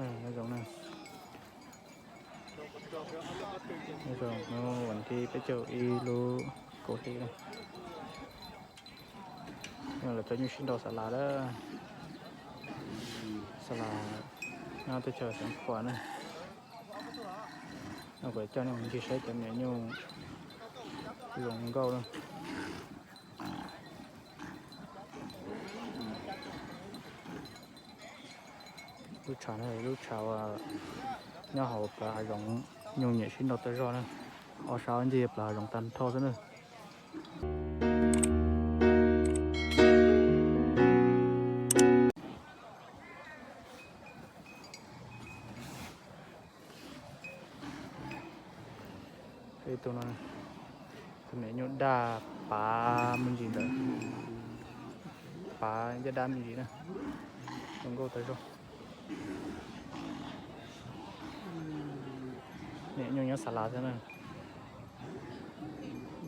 Nyob zoo na, nyob zoo hnub vas thib peb caug ib lub kaum hli na. Lawv tso nyuj sib nraus xa las lawm. Xa las nyob teb chaws Xeev Khuam na. No kuv coj nej mus ncig saib cov me nyuam nyuj zoo nkauj na. Lub tshav no lub tshav uas nyob hauv plawv hav zoov, nyuj nyiam sib nraus tag zog na. Ob sab ncig plawv hav zoov tag nrho xwb na. Tus no, tus me nyuam daj pav me ntsis ntawd, pav ncaj dab me ntsis na, zoo nkauj tag zog. Me nyuam nyob xa las xwb na,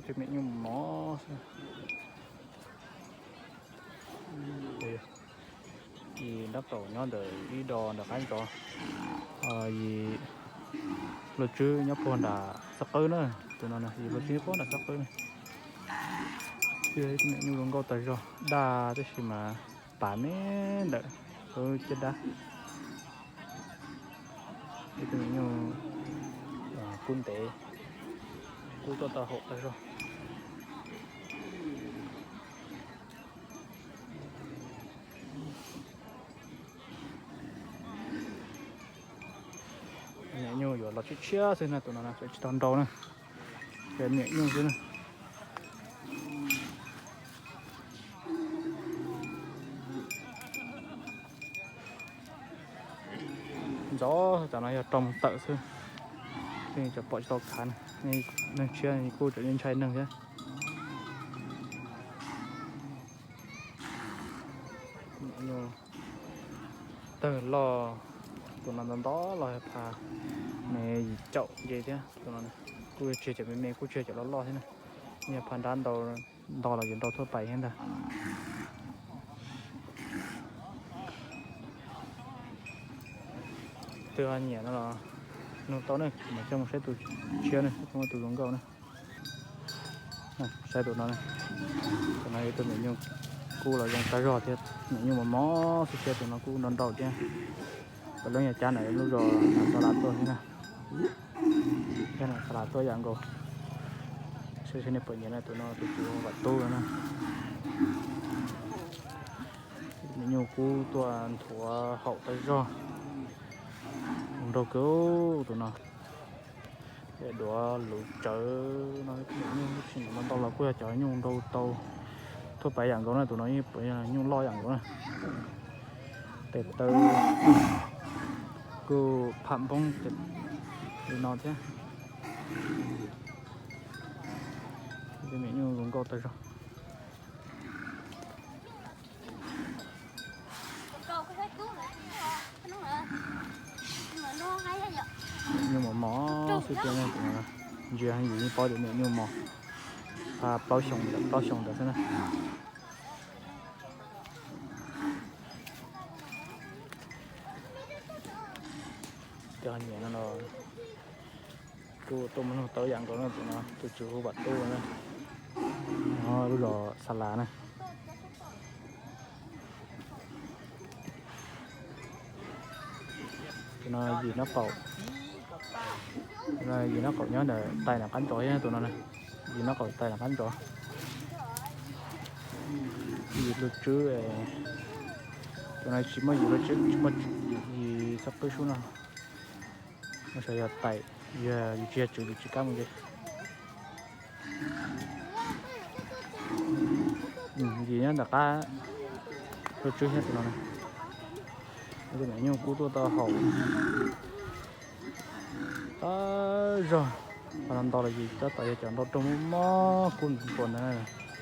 tus me nyuam mos xwb. Yim nrab qaum nyob ntawm ib do nram qab ntsov, yim luag tswb nyob puag nram xab qwb na. Tus no yim luag tswb nyob puag nram xab qwb na. Ib tug me nyuam zoo nkauj tag zog, daj tab sis mas pav me ntawm lub caj dab. Ib tug me nyuam kub ntev, kub tuaj tau haum tag zog. Me nyuam yuav los tshiab tshiab xwb na, tus no tseem tsis tau nrau na. Ces me nyuam xwb na. Ntxov cov no yog rau mus tawm xwb, yeej tseem pom tsis tau khav na. Neeg tshiab kuj tseem ntshai neeg thiab. Tawg loj, tus no ntau ntau los pha me yim caum nce thiab. Tus no kuj tsis yog cov me me, kuj tsis yog cov loj loj thiab na. Yog pha nrab ntau, nto los yuav nrau thuaj pais thiab ntag. Tus ho nyiam no los nug tau ne, kuv mam coj mus saib tus tshiab ne, tus zoo nkauj na. Saib tus no, tus no yog tus me nyuam kub los zoo tag zog thiab, me nyuam mos mos xwb thiab, tus no kuj nrau nrau thiab. Peb lub nyuag cab ntawm lub zos no xa las tuaj thiab na. Cab ntawm xa las tuaj yam nkaus. Saib seb nej puas nyiam na, tus no tus tswv hu Vam Tub no na. Me nyuam kub tuaj nthuav haum tag zog, zoo nraug kawg tus no. Duav luv tsawv no, me nyuam tsis ntau los kuj yog cov nyuj nrau tau thuaj pais yam nkaus na, tus no yeej puas yog nyuj loj yam nkaus na. Tes taw kuj pham npoob li no thiab. Tej me nyuj zoo nkauj tag zog. Nyuj mos mos xwb tiag ne, ntsia yim yeej paub tias me nyuam mos, plaub xyoo ntawm plaub xyoo ntawd xwb na. Cov nyiam no los kuj tuaj mus nug tau yam nkaus no, tus no tus tswv hu Vam Tub na. No lub zos Xa Las na. Tus no yim nab qaum, yim nab qaum nyob ntawm tais nram qab ntsov thiab tus no. Yim nab qaum tais nram qab ntsov. Yim luag tswb, tus no tsis muaj yim luag tswb, tsis muaj yim xab qwb sub no. Mus sav yog tais, yog yus tsis yog tswv yus tsis kam mus nce. Yim nyob ntawm qab luag tswb thiab tus no. Tus me nyuj kub tuaj tau haum tag zog, qhov no nto los yim tab tom yog cov nrau rooj mob mob kub npua ntawd.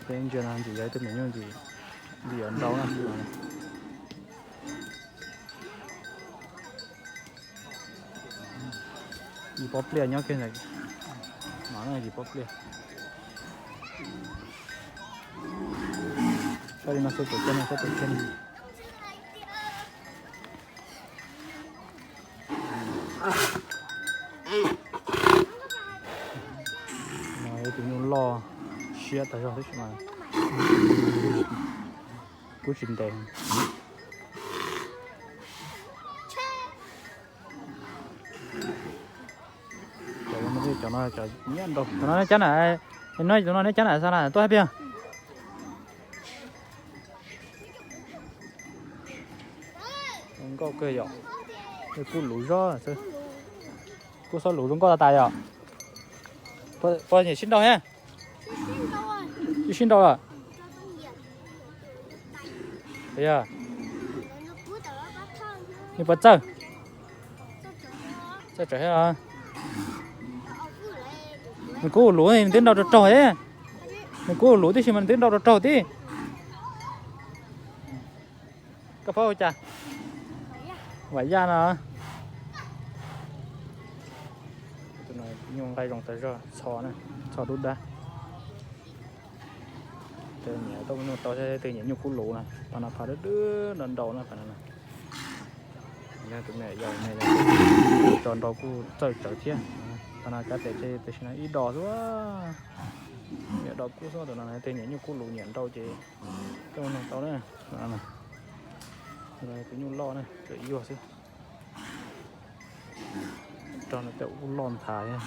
Peb ntsia no ntxim yog ib tug me nyuj ntxim, ntxim yuav nrau na. Yim pob pliaj nyob kiag ntawm no, yim pob pliaj. Saib li no xwb, tus tshiab no, saib tus tshiab no. No yog tus nyuj loj siab tag zog tib si mas kuj tsis ntev. Cov no cov nyiam nrau. Cov no cab na, no tus no neb cab na xa na tuaj hais tiag. Nkauj kawg yom. Kuj luv zog xwb. Kuj xob luv zoo nkauj tas tas yom. Puas nyiam sib nrau thiab? Tsis sib nrau lawm. Yog nws puas txawj? Txawj tsawv thiab. Nws kuj luv, nws twb nrau rau raug thiab. Nws kuj luv tib si mas nws twb nrau rau raug tib. Koj phob ua cas? Vam yaj no. Tus no nyuj nqaij zoo tas zog, txho na, txho dub dab. Tej nyiam tau nyuj tau, tej nyiam nyuj kub luv na, pab no phav dub dub nrau nrau na, pab no. Tus me yau tso nrau kuj txawj tsawv thiab. Pab no kab tes ces tam sim no ib dos xwb. Nyiam dos kub xwb, tus no tej nyiam nyuj kub luv nyiam nrau ces koj mus nug tau na. Tus nyuj loj na, tsawm yuag xwb. Rog no tej ub loj nthav thiab.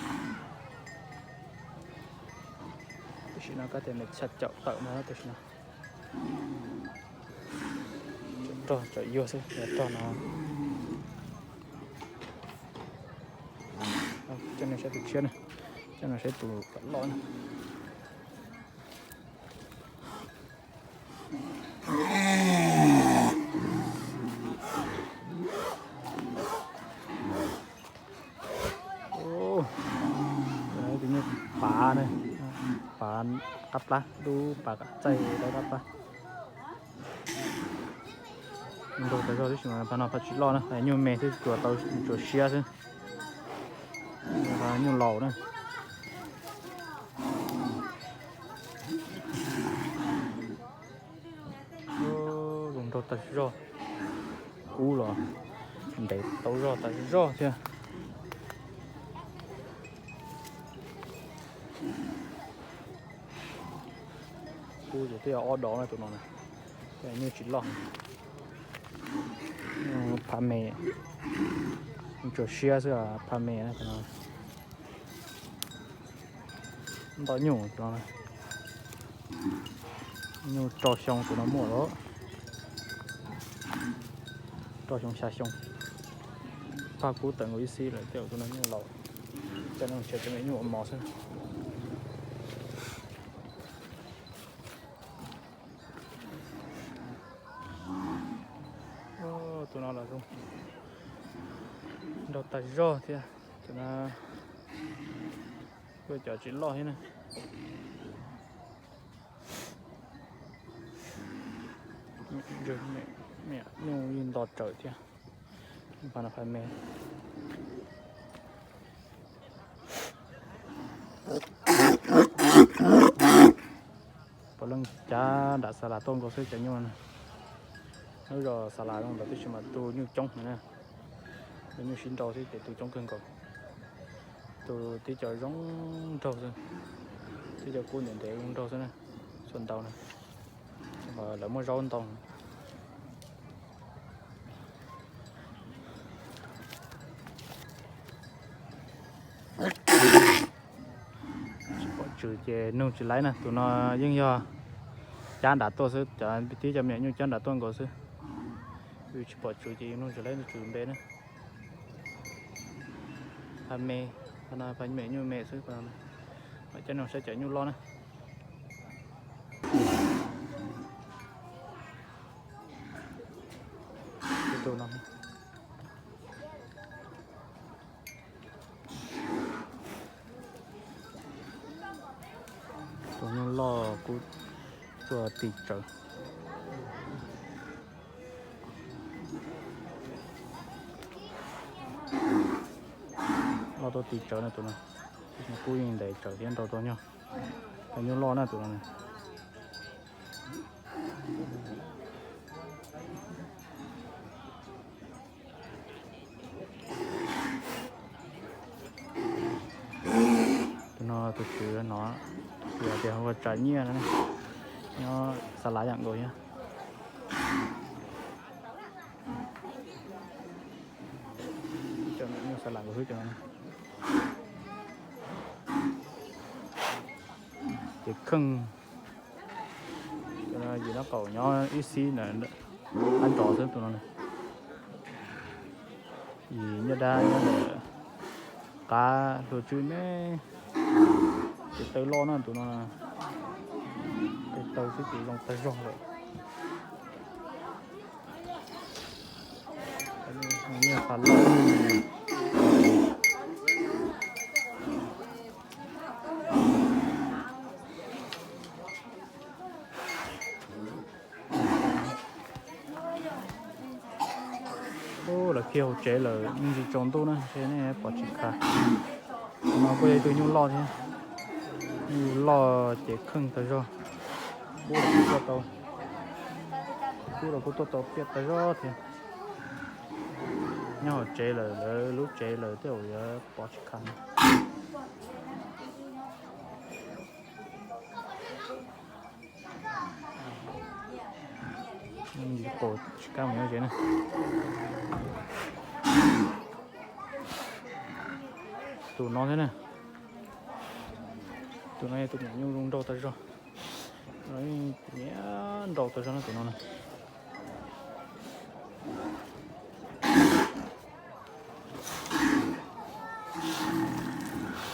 Tam sim no kab tes me txhaj caum tawm no tam sim no. Rog tsawm yuag xwb, rog no. Coj nej saib tus tshiab na, coj nej saib tus kom loj na. Tus nyuj pav na, pav qab plab, dub pav qab txaij qab plab. Nrau tas zog tib si mas pab no pab tsis loj na, nyuj me xwb, tsuas tau tsuas siab xwb. Nyuj laus na. Zoo nraug tas zog. Kub los ntev tau zog tas zog thiab. Kub ces twb yog ob dos na tus no na. Nyuj tsis loj. Phav me, tsuas siab xwb, phav me no. Ntau nyuj no, nyuj rau xyoo tus no muaj lawm. Rau xyoo xya xyoo. Paj kub tawm nkaus ib xib lawm, tej tus no nyuj laus. Coj no mus tsev cov me nyuj ua mov xwb. Tus no los zoo nraug tas zog thiab. Tus no kuj cov tsis loj thiab na. Nyuj yeej nto tsawm thiab. Pab no pab me. Puav leej cab nram xa las tuaj nkaus xwb cov nyuj no. Lub zos xa las zoo ntawd tib si mas tu nyuj coob heev na. Tu nyuj sib nrau xwb ces tu coob kawg nkaus. Tu tib co zoo nraug xwb, tib co kub ntev ntev zoo nraug xwb na. Xuas ntau na, lawv muaj zaub ntau. Tsis pom tswv ces nug tsis laib na, tus no yeej yog cab nram tuaj xwb, cov tib cov me nyuam nyuj cab nram tuaj nkaus xwb. Tsis pom tswv ces yus nug tsis laib tswv npe na. Pha me, pha no pha me nyuj me xwb, coj nej saib cov nyuj loj na. Tus nyuj loj kuj tuaj tis tsawv. Loj tuaj tis tsawv no tus no. Kuj yeej ntev tsawv thiab nrau tau nyuj. Cov nyuj loj na tus no. Tus tswv no, tus tswv tias hu ua Tsav Nyiaj no, nyob Xav Lav yam nkaus thiab. Xav Lav nkaus xwb cov no. Ces kheej, yim dab qaum nyob ib xib ntawm qab nrov xwb tus no. Yim nyuj dab nyob ntawm qab hlua tswb me. Tes taw loj na tus no. Tes taw xwb ces zoo tag zog lawm. Nyiaj qab loj. Ub, lawv khiav hauv tsev lawm, me ntsis tsaus ntuj na, ntshe nej pom tsis khav. Tus no kuj yog ib tug nyuj loj thiab, nyuj loj ces kheej tag zog. Kub los kuj tuaj tau, kub los kuj tuaj tau piaj tag zog thiab. Nyob hauv tsev lawm, lawv lub tsev lawm tej zaum yuav pov tsis khav. Qaum tsis kab mus nyob ze na. Tus no thiab na. Tus no yog tus niam nyuj zoo nraug tag zog. Tus niam nraug tag zog na tus no na.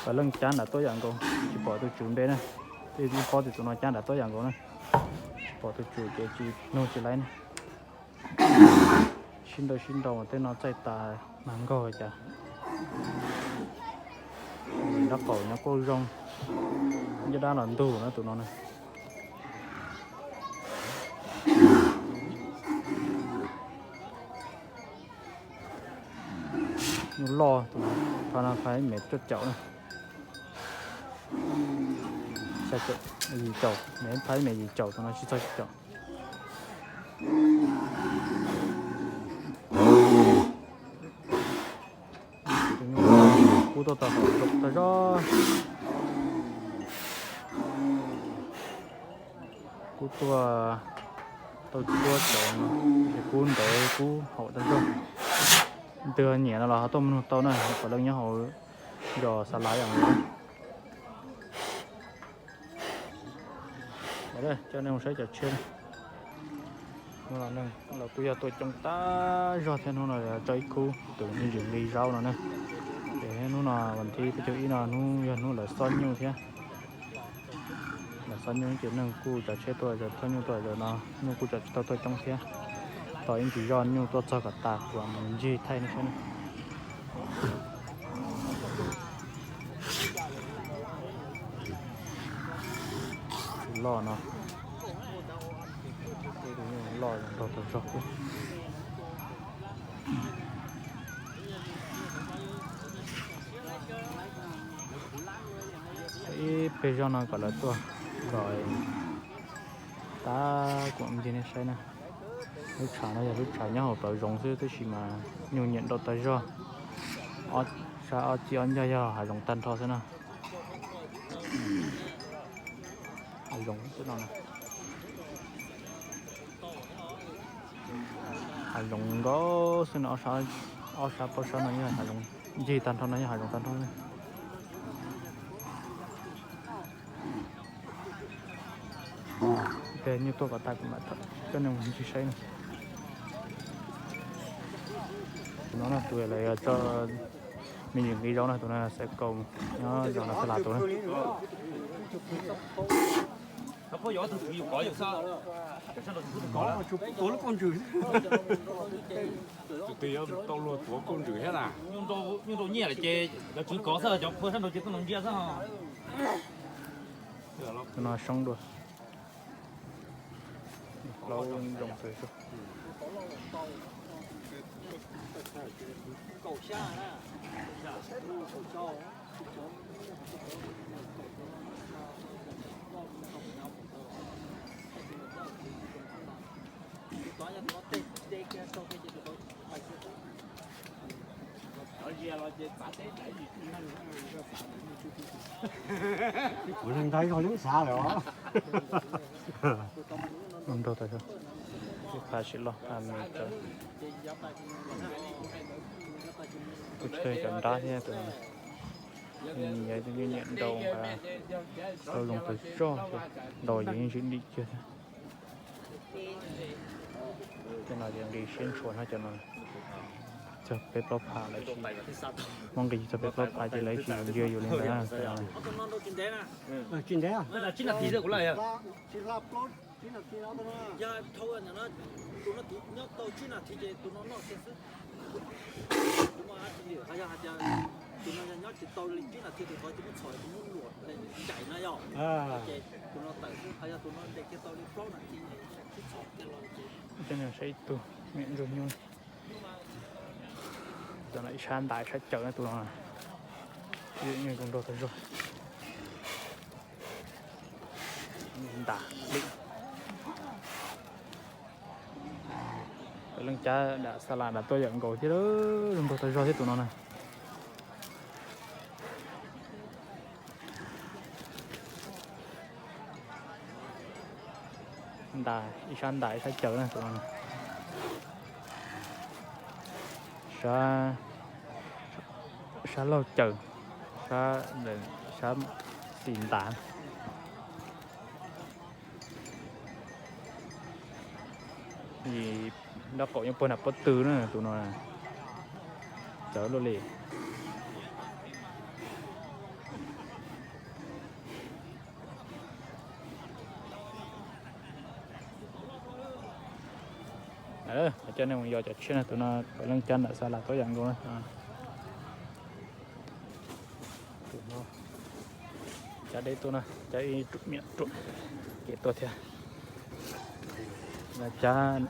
Pawg leej cab nram tuaj yam nkaus, tsis pom tus tswv npe na. Tej ib qhob tias tus no cab nram tuaj yam nkaus na. Tsis pom tus tswv ces tsis nug tsis laiv na. Sib ntaus sib ntaus tej no txaij tas mag nkaug cas. Dab qaum nyob kuj zoo, ncaj dab los ntug na tus no na. Nyuj loj tus no, phaj no phaj ib mev cuaj caum na. Yim caum, phaj ib mev yim caum tus no tsis txog yim caum. Kub tuaj tau hauv zoo tag zog. Kub tuaj tau cuab cov no, ces kub ntawd kub haum tag zog. Twg nyiam no los ho tuaj mus nug tau na, pawg leej nyob hauv zos Xav Lav yam no. Coj nej mus saib cov tsheb. Hnub no neeg los kuj yog tuaj coob tag zog thiab, hnub no tso ib khub tus me ntsis nqi zaub no na. Ces hnub no vas thib peb caug ib no hnub yog hnub lawv xob nyuj thiab. Lawv xob nyuj ces neeg kuj tsav tsheb tuaj, thaub nyuj tuaj zaum no, nyuj kuj tsav tsis tau tuaj coob thiab. Tos ib ntsis zoj nyuj tuaj txog kom tas kuv mam ncig thaij nej saib na. Tus loj no, tus nyuj loj nrog tau zog xwb. Ib peg zog no kom lawv tuaj kom tas kuv mam ncig nej saib na. Lub tshav no yog lub tshav nyob hauv plawv zoov xwb tab sis mas nyuj nyiam nrau tas zog. Ob sab ob cig ob ncag yog hav zoov tag nrho xwb na. Hav zoov xwb no. Hav zoov nkaus xwb no, ob sab plaub sab no yog hav zoov, ncig tag nrho no yog hav zoov tag nrho. Tes nyuj tuaj kom tas kuv mam coj nej mus ncig saib na. Tus no na tus lawv tso me ntsis nqi zaub na, tus no Xaiv Kaus nyob zos no Xav Lav tus na. Tus twg yuav tau luag tuav kauj ntswm thiab na. Nyuj nrau nyiaj lawm ces cov tswv kov xwb, cov phua sab nraud ces tuaj nrog ntsia xwb. Tus no soob dua. Plaub zoo tag zog. Kuv ntawd yog Leeb Xav lawm os. Nrog tas zog, phav sim los phav me cov, kuj tsis tau cov nrab thiab tus no. Nyiam nyiam nrau nqa rau zoo tas zog ces nrau yeej tsis dim kiag thiab. Cov no ces nqi siab ntshua no, cov no txog peb plaub phav lawv tsis, muab nqi txog peb plaub phav ces lawv tsis ntsia yus li ntawd. Saib ib tug me ntsuag nyuj, cov no ib sab ntas ib sab caws na tus no. Zoo nraug tas zog. Ntas li. Leej cab dam xa las dam tuaj yawm nkaus thiab, zoo nraug tas zog thiab tus no na. Ntas ib sab ntas ib sab caws na tus no. Sab, sab laug caws, sab, sab xis ntas. Yim nraub qaum nyob puag nram pob tw na tus no. Cawv luaj li. Coj nej mus yos cov tshiab na, tus no pem leej cab ntawm xa las tuaj yam nkaus na. Tus no cab deb tuaj na, cab ib ruam miam ruam kev tuaj thiab. Cab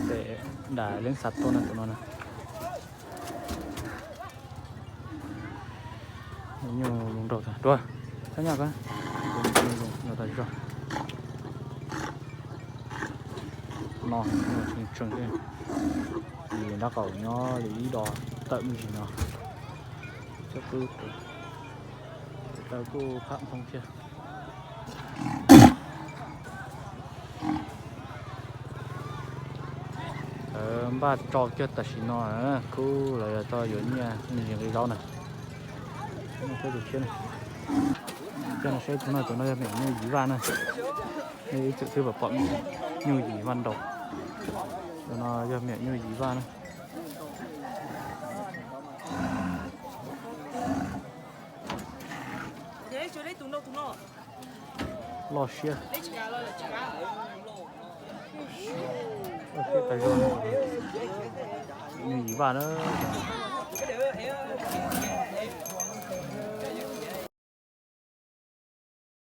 pem dam Leeb Xav tuaj na tus no na. Nyuj mus nraug tas dua, txhob nyaj ko, nraug tas zog. No nyuj tseem tseem thiab, nraub qaum nyob li ib dos tawm me ntsis no. Cov kwj, cov taw kuj pham nphoo thiab. Npaj tso kiag tam sim no, khub los yog tso yuav nyiaj me ntsis nqi zaub na. Tus tshiab, coj nej saib tus no, tus no yog me nyuj Yim Vaj na. Nej ib txwm twb pom pom nyuj Yim Vaj nraud. Tus no yog me nyuj Yim Vaj na. Loj siab. Nyuj Yim Vaj na.